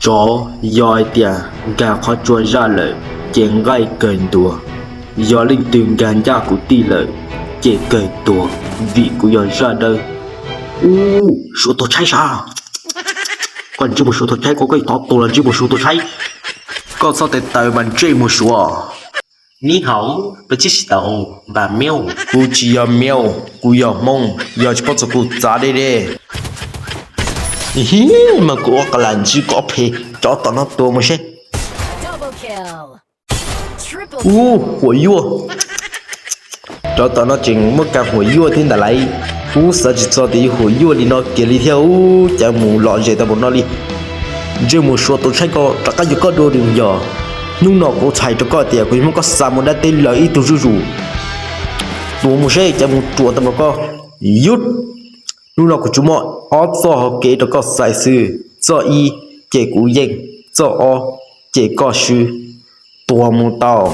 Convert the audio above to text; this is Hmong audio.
Tsov, yog hais tias nkag qhov tsua zaj lawm ces nqaij kawg ntua. Yog leej twg nkag ncaj kuv tij lawm ces kawg tuag, vim kuv yog zaj dawb. Ub, Suav tuag tshaib sav. Koj ntsej muag Suav tuag tshaib, koj koj tov tuag los ntsej muag Suav tuag tshaib. Koj txhob tes taw mas ntsej muag Suav. Nib hau, peb tsis tau npa miau. Kuv tsis yog miau, kuv yog Hmoob, yog tsis paub txog kuv txav deb deb. Hi, mas kuv ua qas lam ntsib koj phem, cov tom no tua mus seb. Ub, huam yuaj. Cov tom no tseem muaj kas huam yuaj thiab ntag lauj. Kuv xav tsis txog tias yuav huam yuaj li no kiag li thiab ub, cas mus lom zem tau npaum no li. Ntsej muag Suav tuag tshaib, koj rov qab yuav koj dua rau yog. Hnub no kuv txhais rau koj tias kuv yuav muab koj xa mus dab teb lawm ib tug zuj zus. Tua mus seb cas mus ruam tau npaum koj. Yub, hnub no kuv tsuas muaj ob txoj hauv kev rau koj xaiv xwb, txoj ib ces kuv yeej, txoj ob ces koj swb. Tua mus tau.